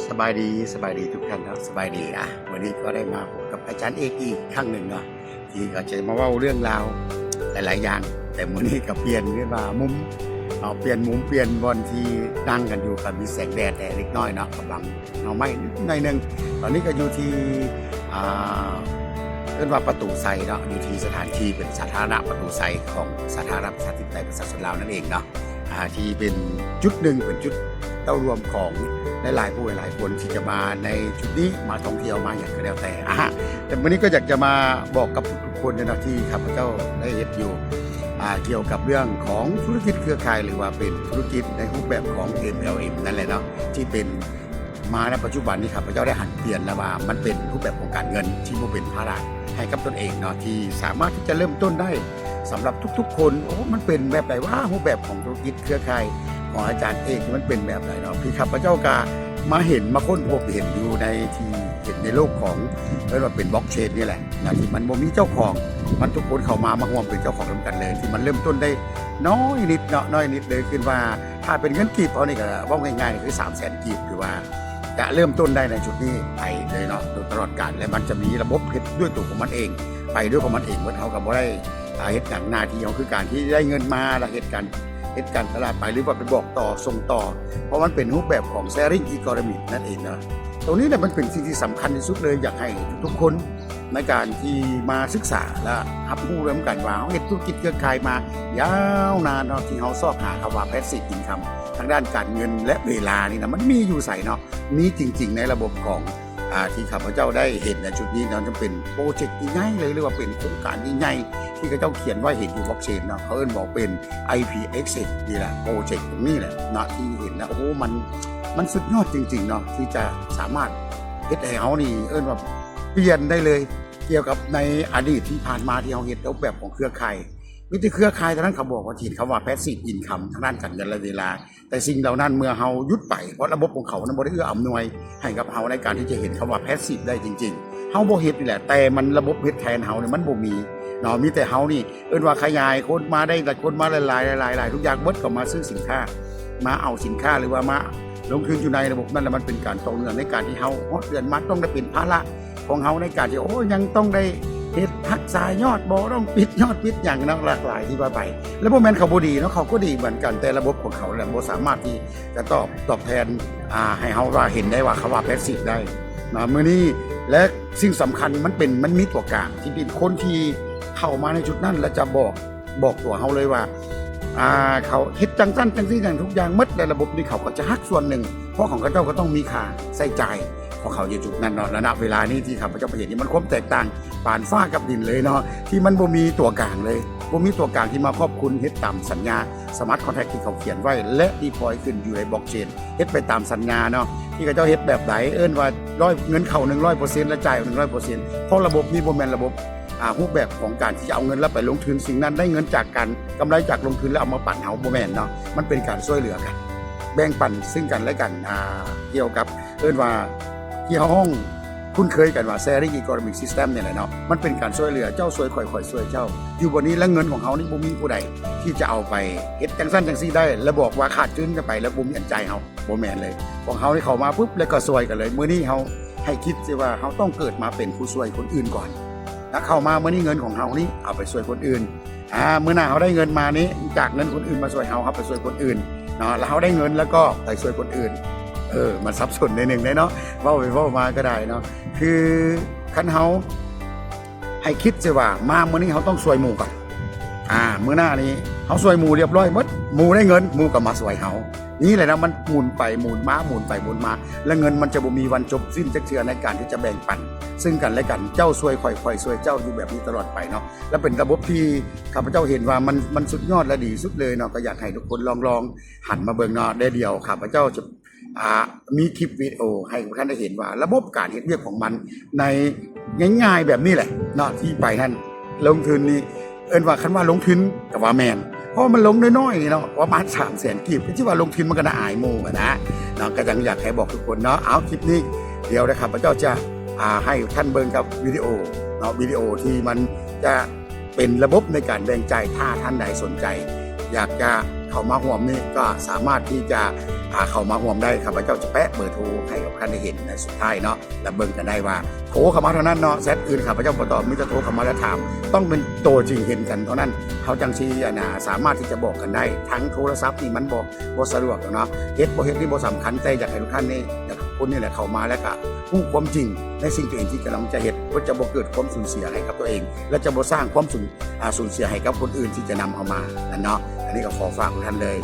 ສະບາຍດີ ສະບາຍດີທຸກທ່ານເນາະ ສະບາຍດີ. ອ່ະ ມື້ນີ້ກໍໄດ້ມາພົບກັບອາຈານເອກອີກຄັ້ງໜຶ່ງເນາະ ທີ່ກໍຈະມາເວົ້າເລື່ອງລາວຫຼາຍໆຢ່າງ, ແຕ່ມື້ນີ້ກໍປ່ຽນ ເອີ້ນວ່າມຸມເນາະ ປ່ຽນມຸມ ປ່ຽນບ່ອນທີ່ນັ່ງກັນຢູ່ ກໍມີແສງແດດແດ່ເລັກນ້ອຍເນາະ ກຳລັງເອົາໄມ້ໜ້ອຍໜຶ່ງ. ຕອນນີ້ກໍຢູ່ທີ່ ອ່າ ເອີ້ນວ່າປະຕູໄຊເນາະ ຢູ່ທີ່ສະຖານທີ່ເປັນສາທາລະນະປະຕູໄຊ ຂອງສາທາລະນະປະຊາທິປະໄຕປະຊາຊົນລາວນັ້ນເອງເນາະ. ອ່າ ທີ່ເປັນຈຸດໜຶ່ງ ເປັນຈຸດເຕົ້າລວມຂອງຫຼາຍໆຜູ້ຫຼາຍໆຄົນທີ່ຈະມາໃນຈຸດນີ້ ມາທ່ອງທ່ຽວ ມາຫຍັງກໍແລ້ວແຕ່. ອ່າ ແຕ່ມື້ນີ້ກໍຢາກຈະມາບອກກັບທຸກໆຄົນເນາະ ທີ່ຂ້າພະເຈົ້າໄດ້ເຮັດຢູ່ ອ່າ ກ່ຽວກັບເລື່ອງຂອງທຸລະກິດເຄືອຂ່າຍ ຫຼືວ່າເປັນທຸລະກິດໃນຮູບແບບຂອງ ເອັມແອລເອັມ ນັ້ນແຫຼະເນາະ ທີ່ເປັນ ມາໃນປັດຈຸບັນນີ້ ຂ້າພະເຈົ້າໄດ້ຫັນປ່ຽນແລ້ວວ່າ ມັນເປັນຮູບແບບຂອງການເງິນທີ່ບໍ່ເປັນພາລະໃຫ້ກັບຕົນເອງເນາະ ທີ່ສາມາດທີ່ຈະເລີ່ມຕົ້ນໄດ້ສຳລັບທຸກໆຄົນ. ໂອ້ ມັນເປັນແບບໃດຫວາ ຮູບແບບຂອງທຸລະກິດເຄືອຂ່າຍຂອງອາຈານເອກ ມັນເປັນແບບໃດເນາະ ທີ່ຂ້າພະເຈົ້າກະມາເຫັນ ມາຄົ້ນພົບເຫັນຢູ່ໃນ ທີ່ເຫັນໃນໂລກຂອງ ເອີ້ນວ່າເປັນບລັອກເຊນນີ້ແຫຼະນະ ທີ່ມັນບໍ່ມີເຈົ້າຂອງ ມັນທຸກຄົນເຂົ້າມາ ມາຮ່ວມເປັນເຈົ້າຂອງນຳກັນເລີຍ ທີ່ມັນເລີ່ມຕົ້ນໄດ້ນ້ອຍນິດເນາະ ນ້ອຍນິດເລີຍ. ຄືວ່າ ຖ້າເປັນເງິນກີບເຮົານີ້ກໍເວົ້າງ່າຍໆ ຄືສາມແສນກີບ ຄືວ່າຈະເລີ່ມຕົ້ນໄດ້ໃນຈຸດນີ້ໄປເລີຍເນາະ ໂດຍຕະຫຼອດການ ແລະ ມັນຈະມີລະບົບເຮັດດ້ວຍຕົວຂອງມັນເອງ ໄປດ້ວຍຂອງມັນເອງໝົດ. ເຮົາກໍບໍ່ໄດ້ ອ່າ ເຮັດຫຍັງ ໜ້າທີ່ເຮົາຄືການທີ່ໄດ້ເງິນມາ ແລ້ວເຮັດການ ເຮັດການຕະຫຼາດໄປ ຫຼືວ່າໄປບອກຕໍ່ ສົ່ງຕໍ່ ເພາະມັນເປັນຮູບແບບຂອງ sharing economy ນັ້ນເອງເນາະ. ຕົງນີ້ແຫຼະ ມັນເປັນສິ່ງທີ່ສຳຄັນທີ່ສຸດເລີຍ ຢາກໃຫ້ທຸກໆຄົນ ໃນການທີ່ມາສຶກສາ ແລະ ຮັບຮູ້ນຳກັນວ່າ ເຮົາເຮັດທຸລະກິດເຄືອຂ່າຍມາຍາວນານເນາະ ທີ່ເຮົາຊອກຫາຄຳວ່າ passive income ທາງດ້ານການເງິນ ແລະ ເວລານີ້ນະ ມັນມີຢູ່ໃສເນາະ? ມີຈິງໆ ໃນລະບົບຂອງ ອ່າ ທີ່ຂ້າພະເຈົ້າໄດ້ເຫັນໃນຈຸດນີ້ເນາະ ຈະເປັນໂປຣເຈັກໃຫຍ່ໆເລີຍ ຫຼືວ່າເປັນໂຄງການໃຫຍ່ໆ ທີ່ເຂົາເຈົ້າຂຽນໄວ້ ເຫັນຢູ່ບລັອກເຊນເນາະ ເຂົາເອີ້ນບອກເປັນ ໄອພີ Exit ນີ້ແຫຼະ ໂປຣເຈັກຕົງນີ້ແຫຼະເນາະ ທີ່ເຫັນແລ້ວ ໂອ້ ມັນ ມັນສຸດຍອດຈິງໆເນາະ ທີ່ຈະສາມາດເຮັດໃຫ້ເຮົານີ້ ເອີ້ນວ່າ ປ່ຽນໄດ້ເລີຍ ກ່ຽວກັບໃນອະດີດທີ່ຜ່ານມາທີ່ເຮົາເຮັດຮູບແບບຂອງເຄືອຂ່າຍ ມີແຕ່ເຄືອຂ່າຍເທົ່ານັ້ນ ເຂົາບອກວ່າ ທີ່ເຫັນຄຳວ່າ passive income ທາງດ້ານການເງິນ ແລະ ເວລາ. ແຕ່ສິ່ງເຫຼົ່ານັ້ນເມື່ອເຮົາຢຸດໄປ ເພາະລະບົບຂອງເຂົາມັນບໍ່ໄດ້ເອື້ອອຳນວຍໃຫ້ກັບເຮົາໃນການທີ່ຈະເຫັນຄຳວ່າ passive ໄດ້ຈິງໆ ເຮົາບໍ່ເຮັດນີ້ແຫຼະ ແຕ່ມັນ ລະບົບເຮັດແທນເຮົານີ້ມັນບໍ່ມີເນາະ ມີແຕ່ເຮົານີ້ ເອີ້ນວ່າຂະຫຍາຍຄົນມາໄດ້ ຄົນມາຫຼາຍໆ ຫຼາຍໆ ທຸກຢ່າງໝົດ ກໍມາຊື້ສິນຄ້າ ມາເອົາສິນຄ້າ ຫຼືວ່າມາລົງທຶນຢູ່ໃນລະບົບນັ້ນ ແລ້ວມັນເປັນການຕໍ່ເນື່ອງໃນການທີ່ເຮົາຮອດເດືອນມາຕ້ອງໄດ້ເປັນພາລະຂອງເຮົາໃນການທີ່ ໂອ້ ຍັງຕ້ອງໄດ້ເຮັດຮັກສາຍອດບໍ່ ຕ້ອງປິດຍອດປິດຫຍັງເນາະ ຫຼາກຫຼາຍທີ່ວ່າໄປ. ແລ້ວບໍ່ແມ່ນເຂົາບໍ່ດີເນາະ ເຂົາກໍດີເໝືອນກັນ ແຕ່ລະບົບຂອງເຂົາແຫຼະບໍ່ສາມາດທີ່ຈະຕອບ ຕອບແທນ ອ່າ ໃຫ້ເຮົາວ່າເຫັນໄດ້ວ່າຄຳວ່າ passive ໄດ້ເນາະ ມື້ນີ້. ແລະ ສິ່ງສຳຄັນມັນເປັນ ມັນມີຕົວກາງທີ່ເປັນຄົນທີ່ເຂົ້າມາໃນຈຸດນັ້ນ ແລະ ຈະບອກ ບອກຕົວເຮົາເລີຍວ່າ ອ່າ ເຂົາເຮັດຈັ່ງຊັ້ນຈັ່ງຊີ້ຫຍັງທຸກຢ່າງໝົດ ແລະ ລະບົບນີ້ເຂົາກໍຈະຫັກສ່ວນໜຶ່ງ ເພາະຂອງເຂົາເຈົ້າກໍຕ້ອງມີຄ່າໃຊ້ຈ່າຍຂອງເຂົາຢູ່ຈຸດນັ້ນເນາະ. ລະນະເວລານີ້ທີ່ຂ້າພະເຈົ້າໄປເຫັນນີ້ ມັນຄວາມແຕກຕ່າງປານຟ້າກັບດິນເລີຍເນາະ ທີ່ມັນບໍ່ມີຕົວກາງເລີຍ ບໍ່ມີຕົວກາງທີ່ມາຄອບຄຸມ ເຮັດຕາມສັນຍາ smart contract ທີ່ເຂົາຂຽນໄວ້ ແລະ deploy ຂຶ້ນຢູ່ໃນ blockchain ເຮັດໄປຕາມສັນຍາເນາະ ທີ່ເຂົາເຈົ້າເຮັດແບບໃດ ເອີ້ນວ່າຮ້ອຍ ເງິນເຂົ້າໜຶ່ງຮ້ອຍເປີເຊັນ ແລະ ຈ່າຍໜຶ່ງຮ້ອຍເປີເຊັນ ເພາະລະບົບນີ້ບໍ່ແມ່ນລະບົບ ອ່າ ຮູບແບບຂອງການທີ່ຈະເອົາເງິນແລ້ວໄປລົງທຶນສິ່ງນັ້ນ ໄດ້ເງິນຈາກການ ກຳໄລຈາກລົງທຶນແລ້ວເອົາມາປັນເຮົາ ບໍ່ແມ່ນເນາະ ມັນເປັນການຊ່ວຍເຫຼືອກັນ ແບ່ງປັນເຊິ່ງກັນແລະກັນ ອ່າ ກ່ຽວກັບ ເອີ້ນວ່າ ທີ່ເຮົາຮ້ອງຄຸ້ນເຄີຍກັນວ່າ sharing economic system ນີ້ແຫຼະເນາະ ມັນເປັນການຊ່ວຍເຫຼືອ ເຈົ້າຊ່ວຍຂ້ອຍ ຂ້ອຍຊ່ວຍເຈົ້າ ຢູ່ບ່ອນນີ້ ແລະ ເງິນຂອງເຮົານີ້ບໍ່ມີຜູ້ໃດທີ່ຈະເອົາໄປເຮັດຈັ່ງຊັ້ນຈັ່ງຊີ້ໄດ້ ແລະ ບອກວ່າຂາດທຶນກັນໄປ ແລ້ວບໍ່ມີອັນຈ່າຍເຮົາ ບໍ່ແມ່ນເລີຍ. ຂອງເຮົານີ້ເຂົ້າມາປຶບ ແລ້ວກໍຊ່ວຍກັນເລີຍ. ມື້ນີ້ເຮົາໃຫ້ຄິດຊິວ່າ ເຮົາຕ້ອງເກີດມາເປັນຜູ້ຊ່ວຍຄົນອື່ນກ່ອນ ແລ້ວເຂົ້າມາມື້ນີ້ເງິນຂອງເຮົານີ້ເອົາໄປຊ່ວຍຄົນອື່ນ ອ່າ ມື້ໜ້າເຮົາໄດ້ເງິນມານີ້ ຈາກເງິນຄົນອື່ນມາຊ່ວຍເຮົາ ເຮົາໄປຊ່ວຍຄົນອື່ນເນາະ ແລ້ວເຮົາໄດ້ເງິນແລ້ວກໍໄປຊ່ວຍຄົນອື່ນ. ເອີ ມັນສັບສົນໜ້ອຍໜຶ່ງເດ້ເນາະ ເວົ້າໄປເວົ້າມາກໍໄດ້ເນາະ. ຄືຄັນເຮົາໃຫ້ຄິດຊິວ່າ ມາມື້ນີ້ເຮົາຕ້ອງຊ່ວຍໝູ່ກ່ອນ ອ່າ ມື້ໜ້ານີ້ເຮົາຊ່ວຍໝູ່ລຽບຮ້ອຍໝົດ ໝູ່ໄດ້ເງິນ ໝູ່ກໍມາຊ່ວຍເຮົາ. ນີ້ແຫຼະນະ ມັນໝູນໄປໝູນມາ ໝູນໄປໝູນມາ ແລະ ເງິນມັນຈະບໍ່ມີວັນຈົບສິ້ນຈັກເທື່ອ ໃນການທີ່ຈະແບ່ງປັນເຊິ່ງກັນແລະກັນ ເຈົ້າຊ່ວຍຂ້ອຍ ຂ້ອຍຊ່ວຍເຈົ້າ ຢູ່ແບບນີ້ຕະຫຼອດໄປເນາະ. ແລະ ເປັນລະບົບທີ່ຂ້າພະເຈົ້າເຫັນວ່າມັນ ມັນສຸດຍອດ ແລະ ດີສຸດເລີຍເນາະ ກໍຢາກໃຫ້ທຸກຄົນລອງ ລອງຫັນມາເບິ່ງເນາະ. ແຕ່ດຽວຂ້າພະເຈົ້າຈະ ອ່າ ມີຄລິບວິດີໂອໃຫ້ທຸກທ່ານໄດ້ເຫັນວ່າ ລະບົບການເຮັດວຽກຂອງມັນໃນງ່າຍໆແບບນີ້ແຫຼະເນາະ ທີ່ໄປຫັ້ນ ລົງທຶນນີ້ ເອີ້ນວ່າ ຄັນວ່າລົງທຶນກໍວ່າແມ່ນ ເພາະມັນລົງນ້ອຍໆນີ້ເນາະ ປະມານສາມແສນກີບ ກໍຖືວ່າລົງທຶນ ມັນກໍໜ້າອາຍໝູ່ຫັ້ນນະເນາະ. ກໍຍັງຢາກໃຫ້ບອກທຸກຄົນເນາະ. ເອົາ ຄລິບນີ້ ດຽວນະ ຂ້າພະເຈົ້າຈະ ອ່າ ໃຫ້ທ່ານເບິ່ງກັບວິດີໂອເນາະ ວິດີໂອທີ່ມັນຈະເປັນລະບົບໃນການແບ່ງຈ່າຍ. ຖ້າທ່ານໃດສົນໃຈ ຢາກຈະເຂົ້າ ຂົ້າມາຮ່ວມນີ້ ກໍສາມາດທີ່ຈະ ອ່າ ເຂົ້າມາຮ່ວມໄດ້. ຂ້າພະເຈົ້າຈະແປະເບີໂທໃຫ້ກັບທ່ານໄດ້ເຫັນໃນສຸດທ້າຍເນາະ ແລະ ເບິ່ງກັນໄດ້ວ່າ ໂທເຂົ້າມາເທົ່ານັ້ນເນາະ, ແຊັດອື່ນຂ້າພະເຈົ້າບໍ່ຕອບ, ມີແຕ່ໂທເຂົ້າມາແລ້ວຖາມ. ຕ້ອງເປັນໂຕຈິງເຫັນກັນເທົ່ານັ້ນ ເຮົາຈັ່ງຊິ ອັນນ່າ ສາມາດທີ່ຈະບອກກັນໄດ້. ທາງໂທລະສັບນີ້ມັນບໍ່ ບໍ່ສະດວກດອກເນາະ. ເຮັດບໍ່ເຮັດນີ້ບໍ່ສຳຄັນ, ແຕ່ຢາກໃຫ້ທຸກທ່ານນີ້ ຢາກໃຫ້ຄົນນີ້ແຫຼະເຂົ້າມາ ແລ້ວກະຮູ້ຄວາມຈິງໃນສິ່ງຕົວເອງທີ່ກຳລັງຈະເຮັດ, ເພື່ອຈະບໍ່ເກີດຄວາມສູນເສຍໃຫ້ກັບຕົວເອງ ແລະ ຈະບໍ່ສ້າງຄວາມສູນ ອ່າ ສູນເສຍໃຫ້ກັບຄົນອື່ນທີ່ຈະນຳເຮົາມານັ້ນເນາະ. ອັນນີ້ກໍຂໍຝາກທຸກທ່ານເລີຍ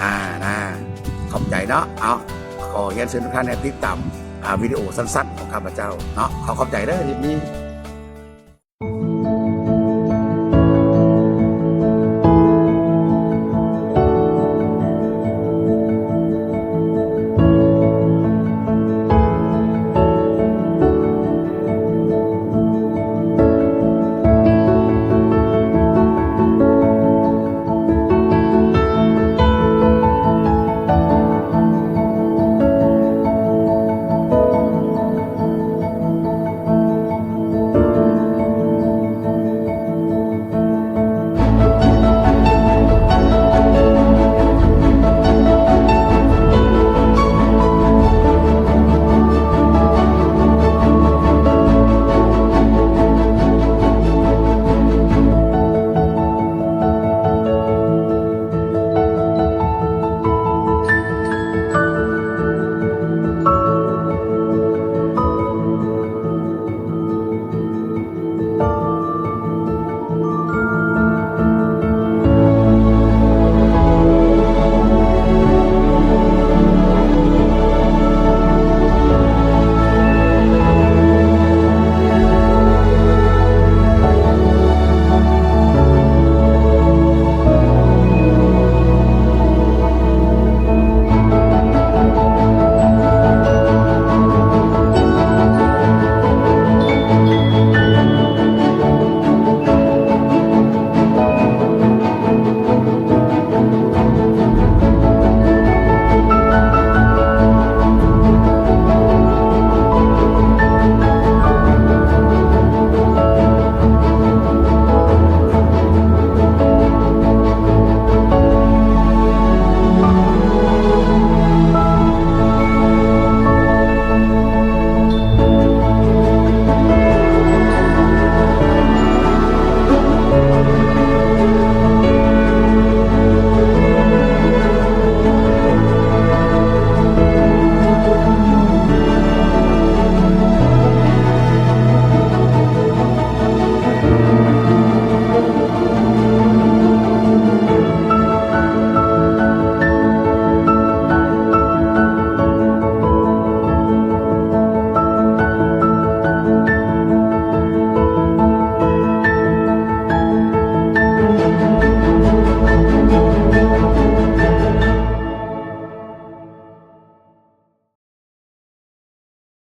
ອ່າ ນະ ຂອບໃຈເນາະ. ເອົາ ຂໍຮຽນເຊີນທຸກທ່ານໃຫ້ຕິດຕາມ ອ່າ ວິດີໂອສັ້ນໆຂອງຂ້າພະເຈົ້າເນາະ. ຂໍຂອບໃຈເດີ ຄລິບນີ້.